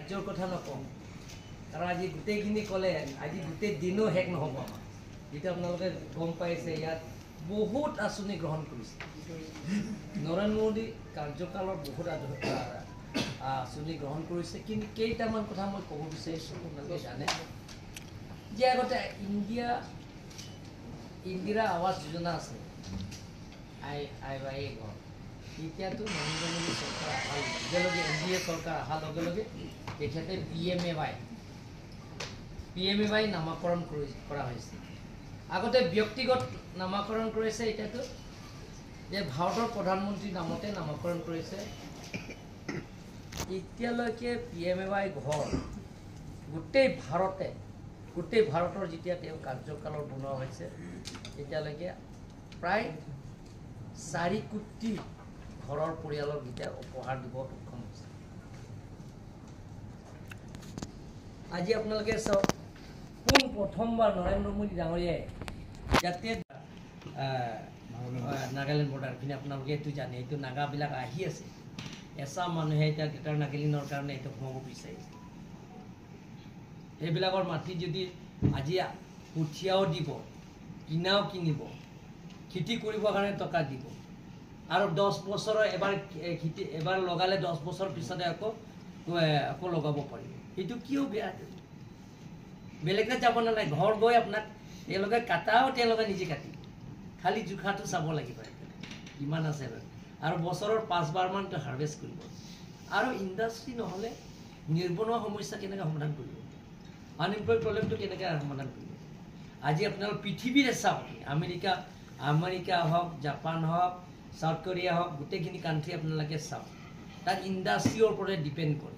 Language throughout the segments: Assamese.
ৰাজ্যৰ কথা নকওঁ, কাৰণ আজি গোটেইখিনি ক'লে আজি গোটেই দিনো শেষ নহ'ব আমাৰ। যিটো আপোনালোকে গম পাইছে, ইয়াত বহুত আঁচনি গ্ৰহণ কৰিছে নৰেন্দ্ৰ মোদী কাৰ্যকালত, বহুত আঁচনি গ্ৰহণ কৰিছে। কিন্তু কেইটামান কথা মই ক'ব বিচাৰিছোঁ। আপোনালোকে জানে যে আগতে ইন্দিৰা আৱাস যোজনা আছে, আই আই ৱাই এ ঘৰ। এতিয়াতো নৰেন্দ্ৰ মোদী চৰকাৰ অহাৰ লগে লগে, এন ডি এ চৰকাৰ অহাৰ লগে লগে তেখেতে পি এম এ ৱাই নামাকৰণ কৰা হৈছে। আগতে ব্যক্তিগত নামাকৰণ কৰিছে, এতিয়াতো যে ভাৰতৰ প্ৰধানমন্ত্ৰীৰ নামতে নামাকৰণ কৰিছে। এতিয়ালৈকে পি এম এ ৱাই ঘৰ গোটেই ভাৰতৰ যেতিয়া তেওঁ কাৰ্যকালত বনোৱা হৈছে, এতিয়ালৈকে প্ৰায় 4 কোটি ঘৰৰ পৰিয়ালক এতিয়া উপহাৰ দিব সক্ষম হৈছে। আজি আপোনালোকে চাওক, পোন প্ৰথমবাৰ নৰেন্দ্ৰ মোদী ডাঙৰীয়াই যাতে নাগালেণ্ড বৰ্ডাৰখিনি, আপোনালোকে এইটো জানে, এইটো নাগাবিলাক আহি আছে, এচাম মানুহে এতিয়া গ্ৰেটাৰ নাগালেণ্ডৰ কাৰণে এইটো সোমাব বিচাৰিছে। সেইবিলাকৰ মাটি যদি আজি কঠীয়াও দিব, কিনাও কিনিব, খেতি কৰিবৰ কাৰণে টকা দিব আৰু 10 বছৰৰ এবাৰ খেতি এবাৰ লগালে 10 বছৰ পিছতে আকৌ লগাব পাৰিব। সেইটো কিয় বেয়া? বেলেগত যাব নালাগে, ঘৰ গৈ আপোনাক তেওঁলোকে কাটাও তেওঁলোকে নিজে কাটিব, খালি জোখাটো চাব লাগিব কিমান আছে আৰু বছৰত পাঁচবাৰমান হাৰ্ভেষ্ট কৰিব। আৰু ইণ্ডাষ্ট্ৰি নহ'লে নিবনুৱা সমস্যা কেনেকৈ সমাধান কৰিব? আনএমপ্লয় প্ৰব্লেমটো কেনেকৈ সমাধান কৰিব? আজি আপোনালোক পৃথিৱীৰে চাওক, আমেৰিকা হওক, জাপান হওক, চাউথ কোৰিয়া হওক, গোটেইখিনি কাণ্ট্ৰি আপোনালোকে চাওক, তাত ইণ্ডাষ্ট্ৰিৰ ওপৰতে ডিপেণ্ড কৰে।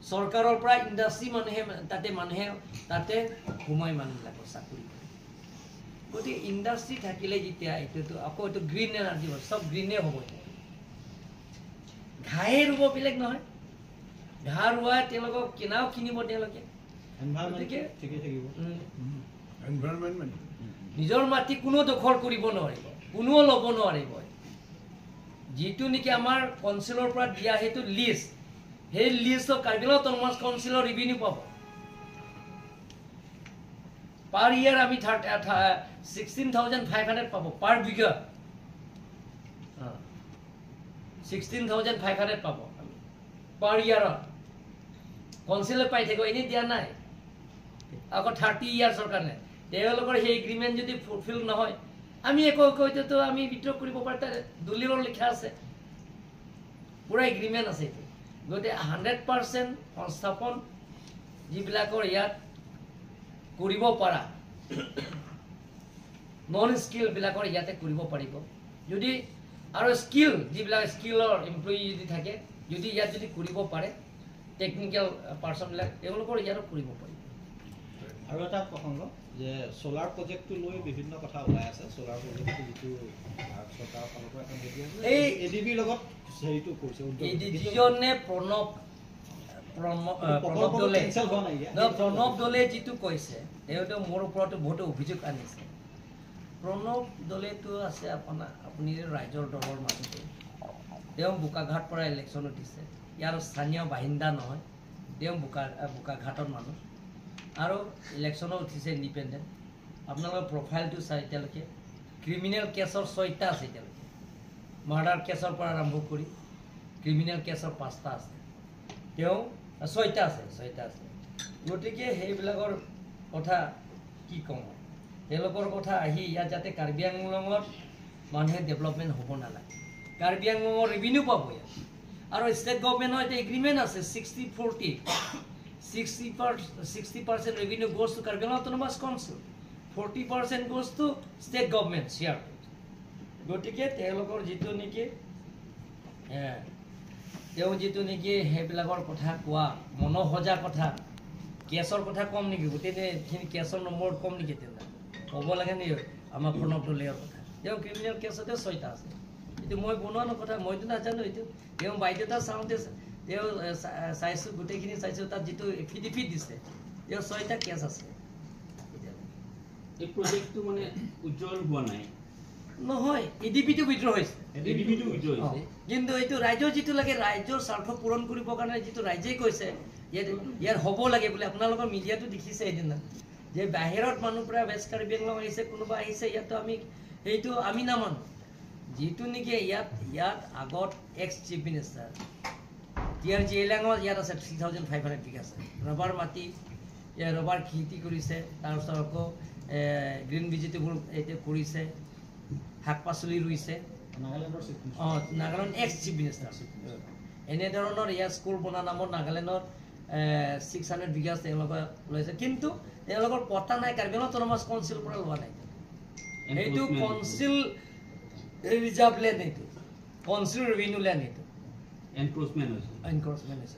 চৰকাৰৰ পৰা ইণ্ডাষ্ট্ৰি মানুহে তাতে মানুহে তাতে সোমাই মানুহবিলাকৰ চাকৰি কৰে। গতিকে ইণ্ডাষ্ট্ৰি থাকিলে যেতিয়া এইটোতো আকৌ এইটো গ্ৰীণ এনাৰ্জি হ'ব, চব গ্ৰীণে হ'ব। এতিয়া ঘাঁহে ৰুব, বেলেগ নহয়, ঘাঁহ ৰোৱা তেওঁলোকক কিনাও কিনিব তেওঁলোকে। গতিকে ঠিকেই থাকিব। এনভাইৰনমেণ্ট মানে নিজৰ মাটি কোনো দখল কৰিব নোৱাৰিব, কোনেও ল'ব নোৱাৰিব। যিটো নেকি আমাৰ কাউন্সিলৰ পৰা দিয়া সেইটো লিষ্ট, সেই লিষ্টত কাৰ্বি আংলং অট'নমাছ কাউন্সিলৰ ৰিভিনিউ পাব। পাৰ ইয়াৰ আমি 16,500 পাব, পাৰ বিঘা 16,500 পাব আমি পাৰ ইয়াৰত। কাউন্সিলে পাই থাকিব, এনেই দিয়া নাই। আকৌ 30 ইয়াৰ্ছৰ কাৰণে তেওঁলোকৰ সেই এগ্ৰিমেণ্ট যদি ফুলফিল নহয়, আমি একো একোতো আমি উইথড্ৰ কৰিব পাৰোঁ। তাত দলিলৰ লিখা আছে, পূৰা এগ্ৰিমেণ্ট আছে এইটো। গতিকে 100% সংস্থাপন যিবিলাকৰ ইয়াত কৰিব পৰা নন স্কিলবিলাকৰ ইয়াতে কৰিব পাৰিব যদি, আৰু স্কিল যিবিলাক স্কিলৰ এমপ্লয়ী যদি থাকে, যদি ইয়াত যদি কৰিব পাৰে, টেকনিকেল পাৰ্চনবিলাক তেওঁলোকৰ ইয়াতো কৰিব পাৰিব। আৰু এটা প্ৰসংগ যে চ'লাৰ প্ৰজেক্টটো লৈ বিভিন্ন কথা ওলাই আছে। চ'লাৰ প্ৰজেক্টটো যিটো ভাৰত চৰকাৰৰ ফালৰ পৰা এখন হেৰি আছে, এ ডি বিৰ লগত হেৰিটো কৰিছে উদ্যোগ। এই যিজনে প্ৰণৱ প্ৰণৱ দলে কেঞ্চেল হোৱা নাই। ন, প্ৰণৱ দলে যিটো কৈছে, তেওঁতো মোৰ ওপৰতো বহুত অভিযোগ আনিছে। প্ৰণৱ দলেটো আছে আপোনাৰ, আপুনি ৰাইজৰ দলৰ মাজতে, তেওঁ বোকাঘাট পৰা ইলেকশ্যনত দিছে, ইয়াৰ স্থানীয় বাসিন্দা নহয়, তেওঁ বোকাঘাটৰ মানুহ আৰু ইলেকশ্যনত উঠিছে ইণ্ডিপেণ্ডেণ্ট। আপোনালোকৰ প্ৰফাইলটো চাই, এতিয়ালৈকে ক্ৰিমিনেল কেছৰ ছয়টা আছে এতিয়ালৈকে, মাৰ্ডাৰ কেছৰ পৰা আৰম্ভ কৰি ক্ৰিমিনেল কেছৰ পাঁচটা আছে, তেওঁ ছয়টা আছে, ছয়টা আছে। গতিকে সেইবিলাকৰ কথা কি ক'ম? তেওঁলোকৰ কথা আহি ইয়াত যাতে কাৰ্বি আংলঙত মানুহে ডেভেলপমেণ্ট হ'ব নালাগে। কাৰ্বি আংলঙৰ ৰেভিনিউ পাব ইয়াত আৰু ষ্টেট গভমেণ্টৰ এতিয়া এগ্ৰিমেণ্ট আছে 60-40, 60% revenue goes to Karbi Anglong Autonomous Council, 40% goes to state government share. গতিকে তেওঁলোকৰ যিটো নেকি তেওঁ যিটো নেকি সেইবিলাকৰ কথা কোৱা মনসজা কথা, কেছৰ কথা কম নেকি? গোটেইখিনি কেছৰ নম্বৰ কম নেকি? তেনে ক'ব লাগে নেকি আমাৰ প্ৰণৱ দলেৰ কথা? তেওঁ ক্ৰিমিনেল কেছতে ছয়টা আছে। এইটো মই বনোৱা ন কথা, মইতো নাজানো এইটো। তেওঁ বায়'ডাটা চাওঁতে তেওঁ চাইছোঁ, গোটেইখিনি চাইছোঁ, তাত যিটো এফিডেভিট দিছে, তেওঁ ছয়টা কেছ আছে। এই প্ৰজেক্টটো মানে উজ্জ্বল হোৱা নাই। নহয়, ই ডি বিটো উইড্ৰ হৈছে, কিন্তু এইটো ৰাইজৰ যিটো লাগে, ৰাইজৰ স্বাৰ্থ পূৰণ কৰিবৰ কাৰণে যিটো ৰাইজে কৈছে ইয়াত ইয়াৰ হ'ব লাগে বুলি। আপোনালোকৰ মিডিয়াটো দেখিছে সেইদিনা যে বাহিৰত মানুহ প্ৰায় ৱেষ্ট কাৰ্বি আংলং আহিছে, কোনোবা আহিছে, ইয়াতো আমি সেইটো আমি নামানো। যিটো নেকি ইয়াত ইয়াত আগত ex chief minister T R জিয়েলাঙৰ ইয়াত আছে 3500 বিঘা আছে ৰবাৰ মাটি, ৰবাৰ খেতি কৰিছে, তাৰপিছত আকৌ গ্ৰীণ ভেজিটেবল এতিয়া কৰিছে, শাক পাচলি ৰুইছে। অঁ, নাগালেণ্ড এক্স চিফ মিনিষ্টাৰ এনেধৰণৰ ইয়াত স্কুল বনা নামত নাগালেণ্ডৰ 600 বিঘা তেওঁলোকে লৈছে, কিন্তু তেওঁলোকৰ পট্টা নাই, কাৰ্বি আংলং অট'নমাছ কাউন্সিলৰ পৰা লোৱা নাই। সেইটো কাউন্সিল ৰিজাৰ্ভ লেণ্ড, এইটো কাউন্সিল ৰেভিনিউ লেণ্ড, এইটো এনক্ৰ'চমেণ্ট হৈছে, এনক্ৰ'চমেণ্ট হৈছে।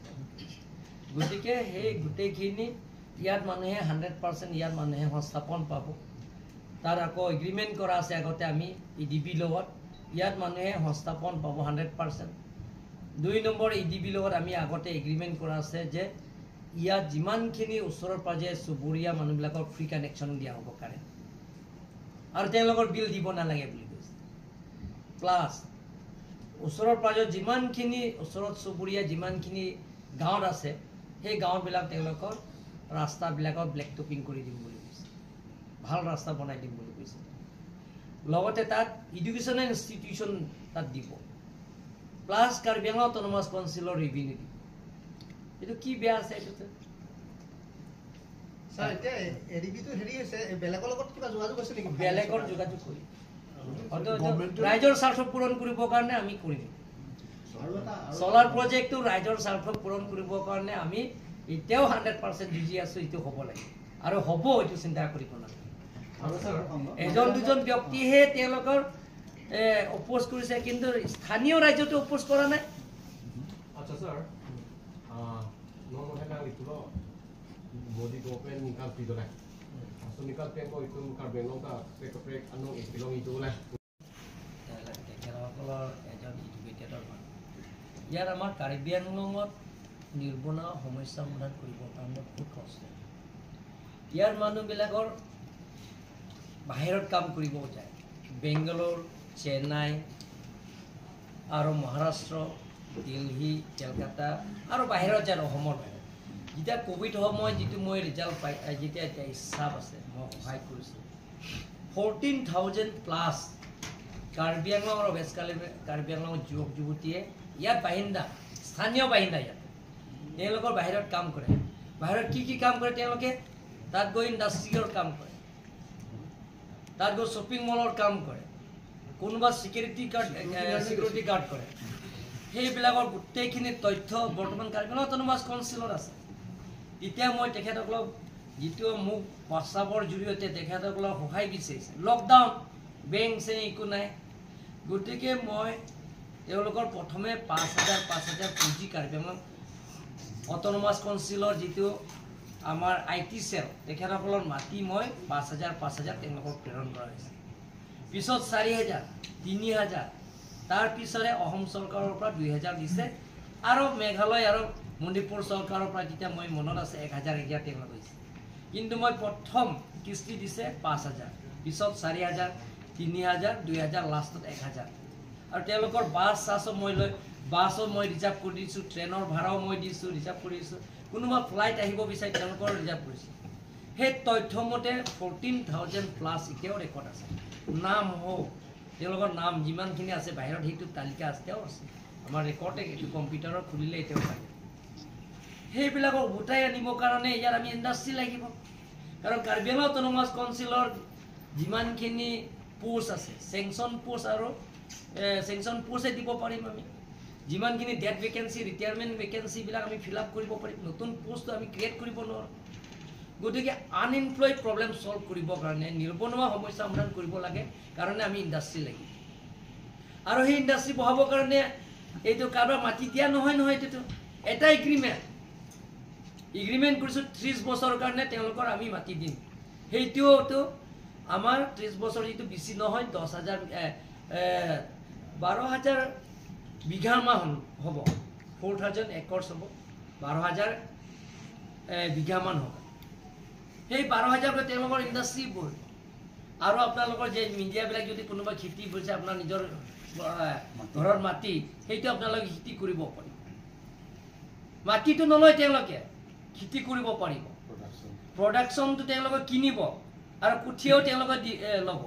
গতিকে সেই গোটেইখিনি ইয়াত মানুহে 100% ইয়াত মানুহে সংস্থাপন পাব। তাৰ আকৌ এগ্ৰিমেণ্ট কৰা আছে আগতে আমি ই ডি বিৰ লগত, ইয়াত মানুহে সংস্থাপন পাব 100%। 2 নম্বৰ ই ডি বিৰ লগত আমি আগতে এগ্ৰিমেণ্ট কৰা আছে যে ইয়াত যিমানখিনি ওচৰৰ পাজৰে চুবুৰীয়া মানুহবিলাকক ফ্ৰী কানেকশ্যন দিয়া হ'ব কাৰেণ্ট, আৰু তেওঁলোকৰ বিল দিব নালাগে বুলি কৈছে। প্লাছ ওচৰৰ পাজৰত যিমানখিনি ওচৰত চুবুৰীয়া যিমানখিনি গাঁৱত আছে, সেই গাঁওবিলাক তেওঁলোকৰ ৰাস্তাবিলাকত ব্লেক টপিং কৰি দিম বুলি কৈছে, ভাল ৰাস্তা বনাই দিম বুলি কৈছে। লগতে তাত এডুকেশ্যনেল ইনষ্টিটিউশ্যন তাত দিব, প্লাছ কাৰ্বি আংলং অট'নমাছ কাউন্সিলৰ ৰেভিনিউ দিব। এইটো কি বেয়া আছে এইটোতে? বেলেগৰ যোগাযোগ কৰি ৰাইজৰ স্বাৰ্থ পূৰণ কৰিবৰ কাৰণে আমি কৰিম। চ'লাৰ প্ৰজেক্টটো ৰাইজৰ স্বাৰ্থ পূৰণ কৰিবৰ কাৰণে আমি এতিয়াও 100% যুঁজি আছোঁ। এইটো হ'ব লাগে আৰু হ'ব, এইটো চিন্তা কৰিব নালাগে। এজন দুজন ব্যক্তিহে তেওঁলোকৰ অপ'জ কৰিছে, কিন্তু স্থানীয় ৰাজ্যটো অপ'জ কৰা নাই। আচ্ছা স্যাৰ, মোদী গভৰ্ণমেণ্ট নিকাল পিদলাই নিকাল টেংক ইটো কাৰ্বি আংলং প্ৰেক আনো ইপিলং ইটো ওলাই। তেখেতসকলৰ এজন এডুকেটেডৰ মানুহ। ইয়াত আমাৰ কাৰ্বি আংলঙত নিবনুৱা সমস্যা সমাধান কৰিবৰ কাৰণে বহুত কষ্ট। ইয়াৰ মানুহবিলাকৰ বাহিৰত কাম কৰিব যায়, বেংগালোৰ, চেন্নাই আৰু মহাৰাষ্ট্ৰ, দিল্লী, কেলকাতা আৰু বাহিৰত যায়, অসমৰ বাহিৰত। যেতিয়া ক'ভিড সময়ত যিটো মই ৰিজাল্ট পাই, যেতিয়া এতিয়া হিচাপ আছে, মই সহায় কৰিছোঁ, 14,000 প্লাছ কাৰ্বি আংলং আৰু ৱেষ্ট কাৰ্বি আংলঙৰ যুৱক যুৱতীয়ে ইয়াত বাসিন্দা, স্থানীয় বাসিন্দা, ইয়াত তেওঁলোকৰ বাহিৰত কাম কৰে। বাহিৰত কি কি কাম কৰে তেওঁলোকে? তাত গৈ ইণ্ডাষ্ট্ৰিৰ কাম কৰে, তাত গৈ শ্বপিং মলৰ কাম কৰে, কোনোবা ছিকিউৰিটি গাৰ্ড কৰে। সেইবিলাকৰ গোটেইখিনি তথ্য বৰ্তমান কাৰ্বি আংলং অট'নমাছ কাউন্সিলত আছে। তেতিয়া মই তেখেতসকলক যিটো মোক হোৱাটছআপৰ জৰিয়তে তেখেতসকলক সহায় বিচাৰিছে, লকডাউন, বেংক চেংক একো নাই, গতিকে মই তেওঁলোকৰ প্ৰথমে 5,000 5,000 পুঁজি কাৰ্বি আংলং অট'নমাছ কাউন্সিলৰ যিটো আমাৰ I T cell, তেখেতসকলৰ মাতি মই 5,000 5,000 তেওঁলোকক প্ৰেৰণ কৰা হৈছে। পিছত 4,000, 3,000, তাৰ পিছৰে অসম চৰকাৰৰ পৰা 2,000 দিছে, আৰু মেঘালয় আৰু মণিপুৰ চৰকাৰৰ পৰা যেতিয়া মই মনত আছে 1,000 1,000 তেওঁলোক হৈছে। কিন্তু মই প্ৰথম কিস্তি দিছে 5,000, পিছত 4,000, 3,000, 2,000, লাষ্টত 1,000। আৰু তেওঁলোকৰ বাছ চাছো মই লৈ, বাছো মই ৰিজাৰ্ভ কৰি দিছোঁ, ট্ৰেইনৰ ভাড়াও মই দিছোঁ, ৰিজাৰ্ভ কৰি দিছোঁ, কোনোবা ফ্লাইট আহিব বিচাৰি তেওঁলোকৰ ৰিজাৰ্ভ কৰিছোঁ। সেই তথ্যমতে 14,000 প্লাছ এতিয়াও ৰেকৰ্ড আছে, নাম হওক, তেওঁলোকৰ নাম যিমানখিনি আছে বাহিৰত সেইটো তালিকা আছে, এতিয়াও আছে আমাৰ ৰেকৰ্ডে, এইটো কম্পিউটাৰত খুলিলে এতিয়াও পায়। সেইবিলাকক উভতাই আনিবৰ কাৰণে ইয়াত আমি ইণ্ডাষ্ট্ৰি লাগিব। কাৰণ কাৰ্বি আংলং অট'নমাছ কাউন্সিলৰ যিমানখিনি পোষ্ট আছে, চেংচন পোষ্ট আৰু চেংচন পোষ্টে দিব পাৰিম আমি, যিমানখিনি ডেথ ভেকেঞ্চি, ৰিটায়াৰমেণ্ট ভেকেঞ্চিবিলাক আমি ফিল আপ কৰিব পাৰিম, নতুন পোষ্টটো আমি ক্ৰিয়েট কৰিব নোৱাৰোঁ। গতিকে আনএমপ্লয়ড প্ৰব্লেম ছল্ভ কৰিবৰ কাৰণে, নিবনুৱা সমস্যা সমাধান কৰিব লাগে কাৰণে আমি ইণ্ডাষ্ট্ৰি লাগিব। আৰু সেই ইণ্ডাষ্ট্ৰি বহাবৰ কাৰণে এইটো কাৰোবাৰ মাটি দিয়া নহয় নহয়, এইটোতো এটা এগ্ৰিমেণ্ট, এগ্ৰিমেণ্ট কৰিছোঁ 30 বছৰৰ কাৰণে তেওঁলোকৰ আমি মাটি দিম। সেইটোওতো আমাৰ 30 বছৰ যিটো বেছি নহয়, 10,000 12,000 বিঘামান হ'ব, 4,000 একৰ্ছ হ'ব, 12,000 বিঘামান হ'ব। সেই 12,000 তেওঁলোকৰ ইণ্ডাষ্ট্ৰি বহিব। আৰু আপোনালোকৰ যে মিডিয়াবিলাক যদি কোনোবা খেতি কৰিছে আপোনাৰ নিজৰ ঘৰৰ মাটি, সেইটো আপোনালোকে খেতি কৰিব পাৰিব। মাটিটো নলয় তেওঁলোকে, খেতি কৰিব পাৰিব। প্ৰডাকশ্যনটো তেওঁলোকে কিনিব আৰু কঠীয়াও তেওঁলোকে ল'ব,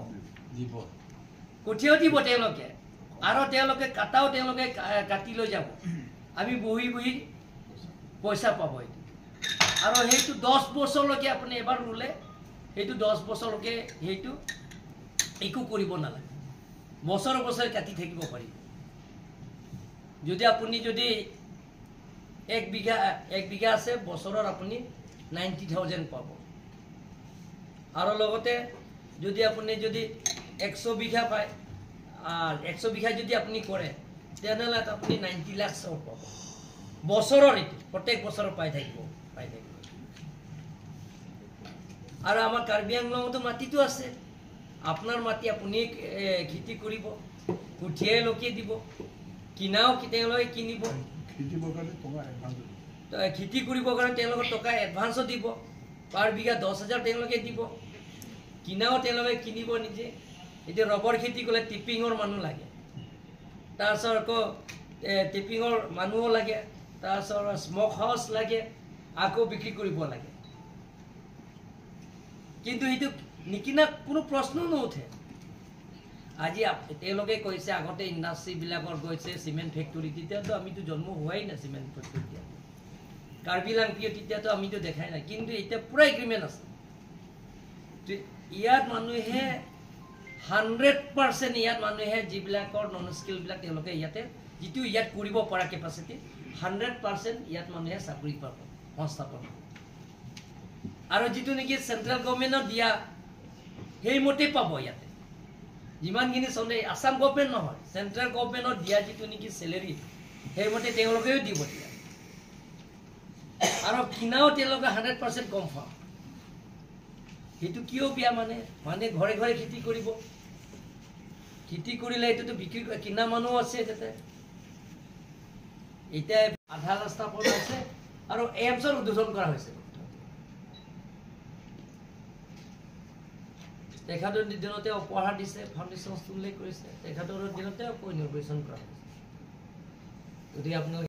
কঠীয়াও দিব তেওঁলোকে, আৰু তেওঁলোকে কাটাও তেওঁলোকে কাটি লৈ যাব। আমি বহি বহি পইচা পাব এইটো। আৰু সেইটো 10 বছৰলৈকে আপুনি এবাৰ ৰুলে সেইটো 10 বছৰলৈকে সেইটো একো কৰিব নালাগে, বছৰে বছৰে কাটি থাকিব পাৰিব। যদি আপুনি যদি এক বিঘা আছে, বছৰত আপুনি 90,000 পাব। আৰু লগতে যদি আপুনি যদি 100 বিঘা পায়, 100 বিঘা যদি আপুনি কৰে, তেনেহ'লে আপুনি 90 লাখ পাব বছৰৰ। এইটো প্ৰত্যেক বছৰৰ পাই থাকিব। আৰু আমাৰ কাৰ্বি আংলঙতো মাটিটো আছে, আপোনাৰ মাটি আপুনি খেতি কৰিব, কঠীয়াই লোকে দিব, কিনাও তেওঁলোকে কিনিব, খেতি কৰিবৰ কাৰণে তেওঁলোকৰ টকা এডভান্সো দিব, পাৰ বিঘা 10,000 তেওঁলোকে দিব, কিনাও তেওঁলোকে কিনিব নিজে। এতিয়া ৰবৰ খেতি কৰিলে টিপিঙৰ মানুহ লাগে, তাৰপিছত আকৌ টিপিঙৰ মানুহো লাগে, তাৰপিছত স্মক হাউচ লাগে, আকৌ বিক্ৰী কৰিব লাগে। কিন্তু সেইটো নিকিনা কোনো প্ৰশ্নও নুঠে। আজি তেওঁলোকে কৈছে আগতে ইণ্ডাষ্ট্ৰীবিলাকত গৈছে চিমেণ্ট ফেক্টৰী, তেতিয়াতো আমিতো জন্ম হোৱাই নাই চিমেণ্ট ফেক্টৰী, কাৰ্বি লাংপিও তেতিয়াতো আমিতো দেখাই নাই। কিন্তু এতিয়া পূৰা এগ্ৰিমেণ্ট আছে। ইয়াত মানুহে 100% ইয়াত মানুহে যিবিলাকৰ নন স্কিলবিলাক তেওঁলোকে ইয়াতে যিটো ইয়াত কৰিব পৰা কেপাচিটি 100% ইয়াত মানুহে চাকৰি পাব, সংস্থাপন। আৰু যিটো নেকি চেণ্ট্ৰেল গভৰ্ণমেণ্টত দিয়া সেইমতে পাব। ইয়াতে যিমানখিনি চলে আছাম গভৰ্ণমেণ্ট নহয়, চেণ্ট্ৰেল গভৰ্ণমেণ্টত দিয়া যিটো নেকি চেলেৰি সেইমতে তেওঁলোকেও দিব দিয়া। আৰু কিনাও তেওঁলোকে 100% কনফাৰ্ম। সেইটো কিয় বেয়া, মানে মানে ঘৰে ঘৰে খেতি কৰিব, খেতি কৰিলে এইটোতো বিক্ৰী কিনা মানুহ আছে তাতে। এতিয়া আধা ৰাস্তা বনাইছে আৰু এইমছৰ উদ্বোধন কৰা হৈছে। তেখেতৰ দিনতে উপহাৰ দিছে, ফাউণ্ডেশ্যন উল্লেখ কৰিছে, তেখেতৰ দিনতে আকৌ ইনগ্ৰেশ্যন কৰা হৈছে। গতিকে আপোনালোকে